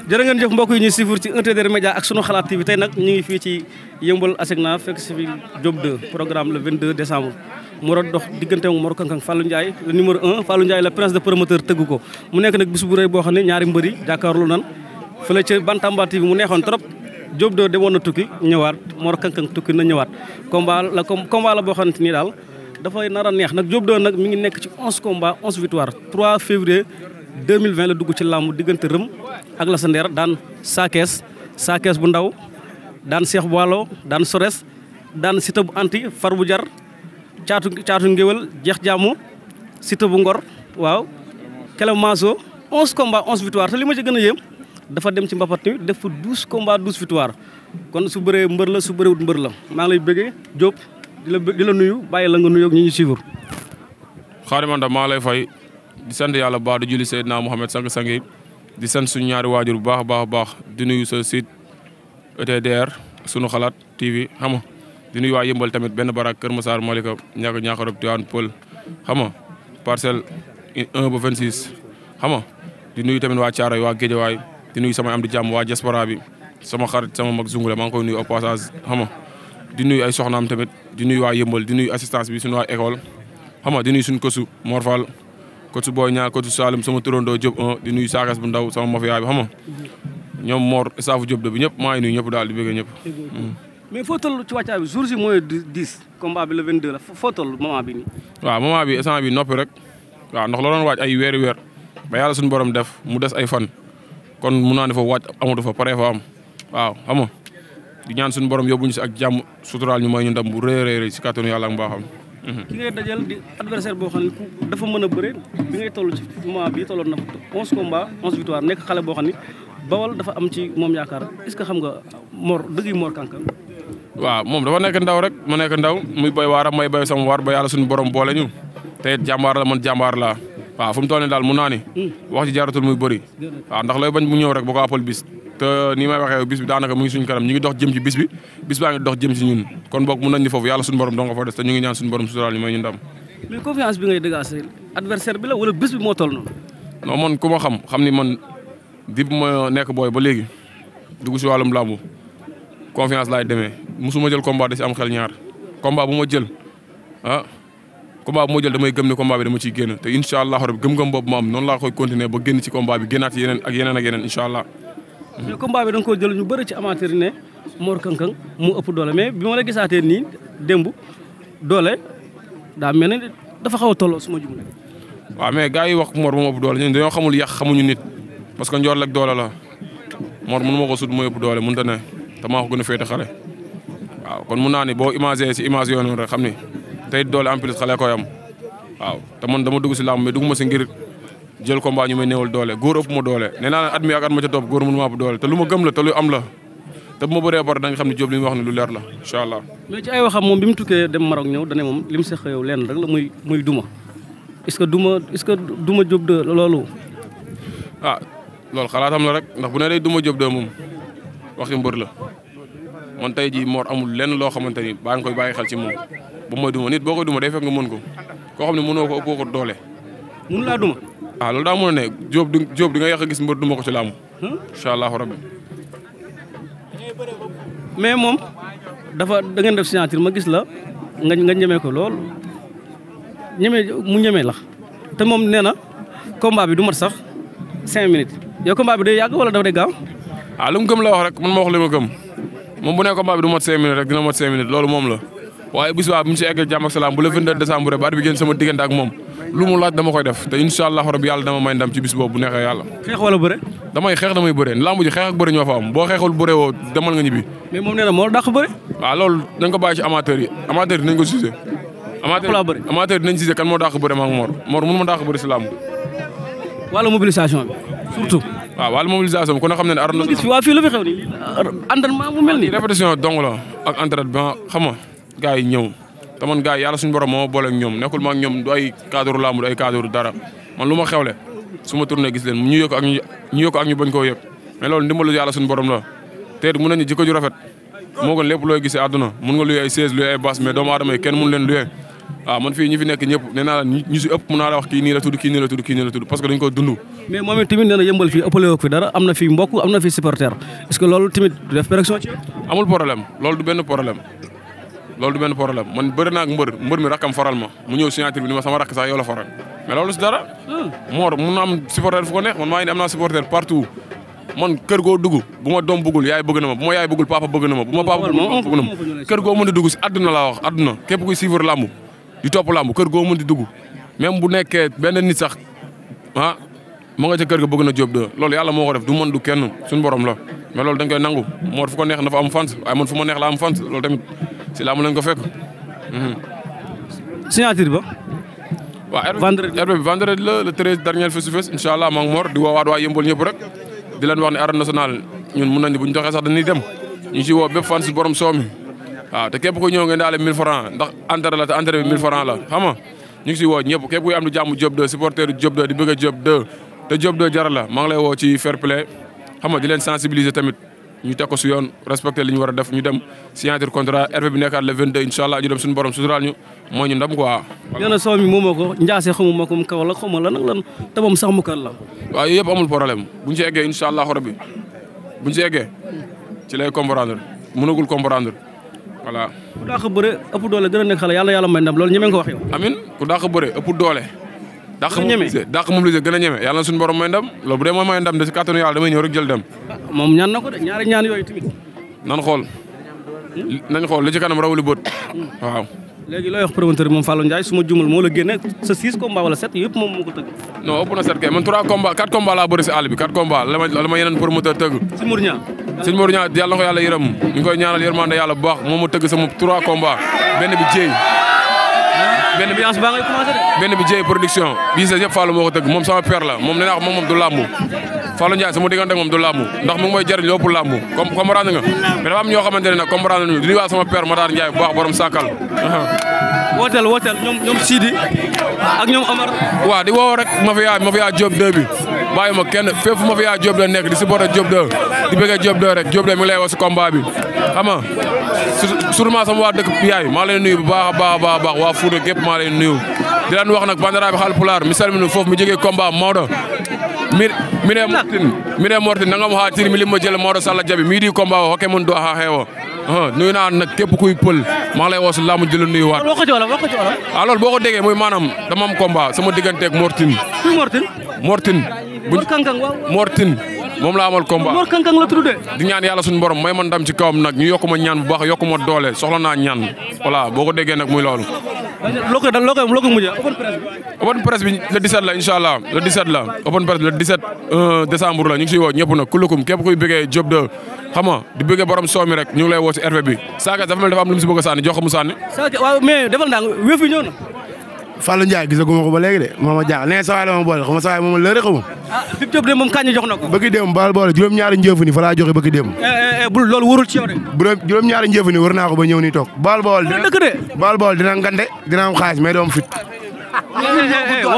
jërë ngeen jëf mbokk yi ñuy suivre ci 1TDR Média ak sunu xalaat TV tey nag ñu ngi fii ci Yeumbeul Asegna fekk si fi Diop 2 programme le 22 décembre mu war a dox diggante ak Mor Kang Kang Fallou Ndiaye le numéro 1 Fallou Ndiaye le prince de promoteur tëgg ko mu nekk nag bis bu rëy boo xam ne ñaari mbër yi jàkkaarloo nan fële ca Bantamba TV mu neexoon trop Diop 2 demoon na tukki ñëwaat Mor Kang Kang tukki na ñëwaat combat la boo xamante ni daal dafay nar a neex nag Diop 2 nag mi ngi nekk ci 11 combats 11 victoires 3 février 2020 la dugg ci làmb diggante rëm ak la sa ndeer daan saakees bu ndaw daan Cheikh Boalo daan Sores daan Siteu bu anti far bu jar caatu ngéwél jeex jàmm Siteu bu ngor waaw Kelem Maso 11 combats 11 victoires te li ma ci gën a yéem dafa dem ci mbapat ni def fa 12 combats 12 victoires kon su bëree mbër la su bëreewut mbër la maa ngi lay bëggee Diop di la nuyu bàyyi la nga nuyoog ñi ñu suivre. xaarimanta maa lay fay di sant yàlla baax di julli Seydina Mouhamed sang-sangi di sant suñu ñaari waajur bu baax di nuyu sa site ETDR sunu xalaat TV xam nga di nuyu waa Yeumbeul tamit benn barak Kër Massar Malika ñaaxarab Tivaouane Peulh xam nga parcelle 1 ba 26 xam nga di nuyu tamit waa Thiaroye waa Guédiawaye di nuyu sama am di jàmm waa diaspora bi sama xarit sama mag Zungule maa ngi koy nuyu au passage xam nga di nuyu ay soxnaam tamit di nuyu waa Yeumbeul di nuyu assistance bi suñu waa école xam nga di nuyu suñu kosu Mor Fall kosu Boy Niang kosu Saloum sama turandoo Diop 1 di nuyu Sakas bu ndaw sama mafia bi xam nga ñoom Mor staffu Diop 2 bi ñëpp maa ngi nuyu ñëpp daal di bëgg ñëpp. mais foo toll ci wàccaa bi jour si mooy 10 combat bi le 22 la foo toll moment bi nii. waaw moment bi instant bi noppi rek waaw ndax la doon waaj ay weeri weer ba yàlla suñu borom def mu des ay fan kon mun naa ne fa waaj amatu fa pare fa am waaw xam nga di ñaan suñu borom yóbbuñu si ak jàmm suturaal ñu may ñu ndam bu rëy si kàttanu yàlla ak mbaaxam. ki ngay dajal di adversaire boo xam ne dafa mën a bëre bi ngay toll ci moment bi tolloon na 11 combats 11 victoires nekk xale boo xam ne Bawol dafa am ci moom yaakaar est-ce que xam nga Mor Kang Kang. waaw moom dafa nekk ndaw rek ma nekk ndaw muy bay waaram may bay sama waar ba yàlla suñu borom boole ñu te it jàmbaar la man jàmbaar laa waaw fu mu toll nii daal mun naa ni wax ci jaaratul muy bëri waaw ndax looy bañ bu ñëw rek bu ko appal bis te nii may waxee bis bi daanaka mu ngi suñu kanam ñu ngi dox jëm ci bis baa ngi dox jëm ci ñun kon boog mun nañ ni foofu yàlla suñu borom dong nga fa des te ñu ngi ñaan suñu borom suturaal ñu may ñu ndam. mais confiance bi ngay dégager adversaire bi la wala bis bi moo toll noonu. non man ku ma xam ni man di ma nekk booy ba léegi dugg si wàllum làmbu confiance laay demee musuma jël combat da si am xel ñaar combat bu ma jël damay gëm ne combat bi dama ciy génn te incha allah rabbi gëm-gëm boobu ma am noonu laa koy continuer ba génn ci combat bi génnaat yeneen ak yeneen incha allah. mais combat bi da nga ko jël ñu bëri ci amateur yi ne Mor Kang Kang mu ëpp doole mais bi ma la gisaatee nii démb doole daa mel ne dafa xaw a tolloo suma jumla. waaw mais gars yi wax Mor moom ëpp doole ñun dañoo xamul yàq xamuñu nit parce que njoor rek doole la Mor mënu ma ko sut mooy ëpp doole mënut a ne te maa ko gën a féete xale waaw kon mun naa ni boo imagé si image yooyu noonu rek xam ni tey doole en plus xale koy am waaw te man dama dugg si làmb mais dugg ma si ngir jël combat ñu may néewal doole góor ëpp ma doole nee naa at mi ak at ma ca topp góor mënu ma ëpp doole te lu ma gëm la te lu am la te bu ma bëree par da nga xam ne Diop li mu wax ne lu leer la incha allah. mais ci ay waxam moom bi mu tukkee dem Maroc ñëw dane moom li mu seq yow leen rek la muy duma est-ce que duma Diop 2 loolu. loolu xalaatam la rek ndax bu ne day duma Diop 2 moom waxi mbër la man tey jii Mor amul lenn loo xamante ni baa nga koy bàyyi xel ci moom ba mooy duma nit boo koy duma day fekk nga mën ko koo xam ne mënoo ko ëppoo ko doole. mënu laa duma. loolu daa mën a ne Diop di nga yàq gis mbër duma ko ci làmb. incha allahu rabbi. mais moom da ngeen def signature ma gis la nga ñeme ko lool mu ñeme la te moom nee na combat bi du mat sax 5 minutes yow combat bi day yàgg wala dafa day gaaw. lu mu gëm la wax rek man ma wax li ma gëm moom bu ne combat bi du mat 5 minutes rek dina mat 5 minutes loolu moom la waaye bis baa bu ñu si eggee jàmm ak salaam bu le 22 décembre ba at bi génn sama diggante ak moom lu mu laaj dama koy def te incha allah rabbi yàlla dama may ndam ci bis boobu bu neexee yàlla. xeex wala bëre. damay bëre lamb ji xeex ak bëre ñoo fa am boo xeexul bëre woo demal nga ñibbi. mais moom nee na moo dàq bëre. loolu dañ ko bàyyi ci amateur yi dinañ ko jugé. amateur dinañ jugé kan moo dàq bëre ma ak Mor mënu ma dàq bëre si lamb. wala mobilisation bi surtout. wàllu mobilisation bi ku ne xam ne ne arona gis fi waa fii lu fi xew nii entraînement mu mel nii. répétition dong la ak entraînement xam nga gars yi ñëw te man gars yi yàlla suñu borom moo boole ak ñoom nekkul ma ak ñoom du ay cadre lamb du ay cadre dara man lu ma xewle su ma tourné gis leen ñu yëg ak ñu bañ koo yëg mais loolu ndimbalu yàlla suñu borom la te it mun nañu jikko ju rafet moo gën lépp looy gisee àdduna mun nga luye ay siège luye ay basse mais doomu aadama yi kenn mun leen luye man fii ñi fi nekk ñëpp nee naa la ñu si ëpp mun naa la wax kii nii la tudd parce que dañ ko dund mais moom it tamit nee na yëmbal fii ëppale woo fi dara am na fi mbokk am na fi supporter est-ce que loolu tamit du def pression ci amul problème loolu du benn problème man bëri naa ak mbër mi rakkam faral ma mu ñëw signature bi ni ma sama rakk sax yow la faral mais loolu si dara. Mor mun na am supporter fu ko neex man maa ngi am naa supporter partout man kër goo dugg bu ma doom bëggul yaay bëgg na ma bu ma yaay bëggul papa bëgg na ma bu ma papa bëgg na ma kër goo mën di dugg si àdduna laa wax àdduna képp kuy suivre lamb di topp lamb kër goo mën di dugg même bu nekkee benn nit sax ma nga ca kër ga bëgg na Diop 2 loolu yàlla moo ko def du mën du kenn suñu borom la mais loolu dañ koy nangu Mor fu ko neex dafa am fans waaye man fu ma neex la am fans loolu tamit si laa mu lañ ko fekk. signature ba. waaw vendredi la le 13 dernier face to face incha allah maa ngi Mor di woowaat waa yëmbal ñëpp rek di leen wax ne arène nationale ñun mun nañ bu ñu doxee sax dañuy dem ñu si woo bépp fans borom soomi waaw te képp ku ñëw ngeen daale 1000 francs ndax entrée la te entrée bi 1000 francs la xam nga ñu ngi si woo ñëpp képp kuy am du jàmm Diop 2 supporter Diop 2 di bëgg a Diop 2 te Diop 2 jaral la maa ngi lay woo ci fair play xam nga di leen sensibiliser tamit ñu teg ko si yoon respecté li ñu war a def ñu dem signature contrat RV bi nekkaat le 22 incha allah ñu dem suñu borom suturaal ñu moo ñu ndam quoi. nee na soo mi moomoo ko Ndiassé xamuma ko mu kaw la xamuma lan ak lan te moom sax mu kan la. waaw yooyu yëpp amul problème bu ñu si eggee incha allah rabbi bu ñu si eggee ci lay comprendre mënagul comprendre voilà. ku dàq bëre ëpp doole gën a nekk xale yàlla may ndam loolu ñeme nga ko wax yow. amin ku dàq bëre ëpp doole. dàq mobilisé gën a ñeme yàlla na suñu borom may ndam loolu bu dee mooy may ndam de si kàttanu yàlla damay ñëw rek jël dem. moom ñaan na ko de ñaari ñaan yooyu tamit. nañ xool li ci kanam rawuli bët waaw. léegi looy wax promoteur moom Fallou Ndiaye su ma jumal moo la génne sa 6 combats wala 7 yëpp moom moo ko tëgg. non ëpp na 7 kay man 4 combats laa bëri si àll bi 4 combats la ma yeneen promoteur tëgg. si Mournia. sëñ Mor Niang yàlla na ko yàlla yërëm ñu ngi koy ñaanal yërmande yàlla bu baax moom mu tëgg sama 3 combats benn bi jéey. benn bi jéey production bii sa yëpp Fallou moo ko tëgg moom sama père la moom nee naa moom du làmbu Fallou Ndiaye sama diggante ak moom du làmbu ndax mu ngi may jëriñ lépp làmbu comprendre nga mais dafa am ñoo xamante ne nag comprendre ñu di nuyu waa sama père Matar Ndiaye bu baax borom sàkkal wooteel ñoom Sidi ak ñoom Amar waaw di woo rek mafia Diop 2 bi bàyyi ma kenn fépp fu mafia Diop 2 nekk di supporter Diop 2 di bëggee Diop 2 rek Diop 2 mi ngi lay woo si combat bi xam nga surtout sama waa dëkk yaay maa leen nuyu bu baax a baax waa Fouta gépp maa leen nuyu di leen wax nag bandiraɓe Haalpulaar mi salmini fof mi jogii combat mawɗo mine mortin nangam ha tiri mi limmo jelle mawɗo Salla Diaby mi yiɗi combat o hokke mon do ha heewa nuyu naa nag képp kuy pël maa ngi lay woo si laamu di la nuyu waat loolu boo ko déggee mooy maanaam dama am combat sama digganteeg Mortin moom laa amal combat Mor Kankang la tuddee di ñaan yàlla suñu borom may ma ndam ci kawam nag ñu yokku ma ñaan bu baax yokku ma doole soxla naa ñaan voilà boo ko déggee nag muy loolu. loo ko mujjee open presse bi le 17 la incha allah le 17 la open presse le 17 décembre la ñu ngi siy woo ñëpp nag kulukum képp kuy bëggee Diop 2 xam nga di bëggee borom soomi rek ñu ngi lay woo si RV bi Saaka dafa mel dafa am lu mu si bëgg a sànni jox ko mu sànni. Saaka waaw mais defal naa wéef yi ñëw na. Fallou Ndiaye gisaguma ko ba léegi de moo ma jaaxal nee sa waay la ma boole xam nga sa waay moom lëre xamul. fi Diop de moom kañ jox na ko. bëgg dem baal boole juróom-ñaari njëfu ni fa laa joxe bëgg dem. bul loolu wóorul ci yow de. juróom-ñaari njëfu ni war naa ko ba ñëw ni toog. baal boole dina ngande dina am xaalis mais doo am fit.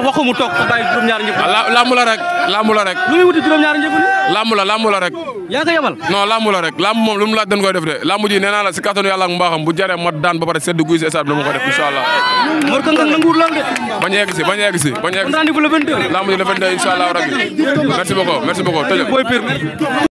waxu mu toog bàyyi juróom-ñaari njëfu. lamb la rek. lu muy wuti juróom-ñaari njëfu ni. lamb la rek. yaa ko yabal. non lamb la rek lamb moom lu mu laaj dañ koy def de lamb ji nee naa la si kattanu yàlla ak mbaaxam bu jaree ma daan ba pare sedd guy si stade bi dama ko def incha allah. Mor Kankang nanguwul lool de. bañ a yegg si. rendez-vous le 22. lamb ji le 22 incha allah rabbi merci beaucoup tëjee.